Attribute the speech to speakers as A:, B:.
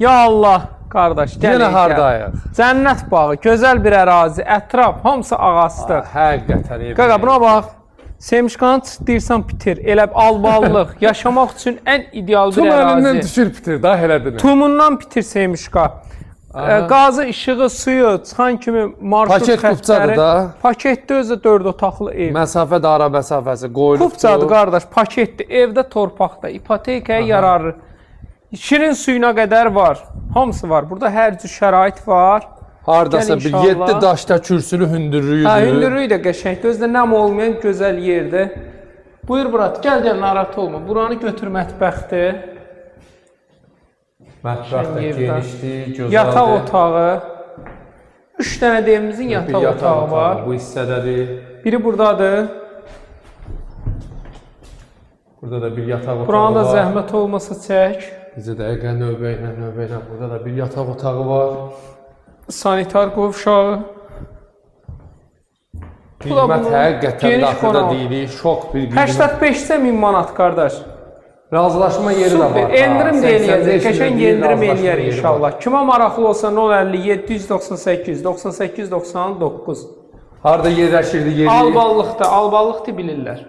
A: Ya Allah, qardaş, gəl.
B: Yenə hardayıq?
A: Cənnət bağı, gözəl bir ərazi, ətraf, hamısı ağaclıq.
B: Həqiqətən ev.
A: Qaqa, buna bax. Semişkanı deyirsən bitir. Elə albalıq, yaşamaq üçün ən ideal bir
B: Tum əlindən
A: ərazi.
B: düşür bitir daha elədir.
A: Tumundan bitir Semişka. Qazı, işığı, suyu, çıxan kimi marşrut
B: Paket
A: xəttləri.
B: kupçadır da.
A: Paketdə özü 4 otaqlı ev.
B: Məsafə də ara məsafəsi qoyulubdur.
A: Kupçadır qardaş, paketdir. Evdə torpaqda, ipotekaya yararlı. Şirin suyuna qədər var. Hamısı var. Burada hər cür şərait var.
B: Hardasa
A: Gəl
B: bir
A: inşallah.
B: 7 daşda kürsülü hündürlüyüdür.
A: Hə, hündürlüyü də qəşəngdir. Özü də nəm olmayan gözəl yerdir. Buyur brat, gəl gəl narahat olma. Buranı götür mətbəxdir.
B: Mətbəx də
A: Yerdə.
B: genişdir, gözəldir.
A: Yataq otağı. 3 dənə də evimizin
B: Bir
A: yataq otağı var.
B: Bu hissədədir.
A: Biri burdadır.
B: Burada da bir yataq otağı
A: Buranı da
B: var.
A: zəhmət olmasa çək.
B: Bizə dəqiqə növbə ilə, növbə ilə. Burada da bir yataq otağı var.
A: Sanitar qovşağı. Bu da
B: Qiymət
A: bunun
B: həqiqətən
A: geniş
B: də axırda
A: qonaq.
B: deyirik, şok bir qiymət.
A: 85 min manat qardaş.
B: Razılaşma yeri də
A: Super.
B: var.
A: Endirim də eləyəcək.
B: 85
A: Qəşəng
B: min
A: endirim
B: razılaşma
A: eləyər
B: yeri var.
A: inşallah. Kimə maraqlı olsa 050 798 98 99.
B: Harda yerləşirdi yeri?
A: Alballıqda, Alballıqda bilirlər.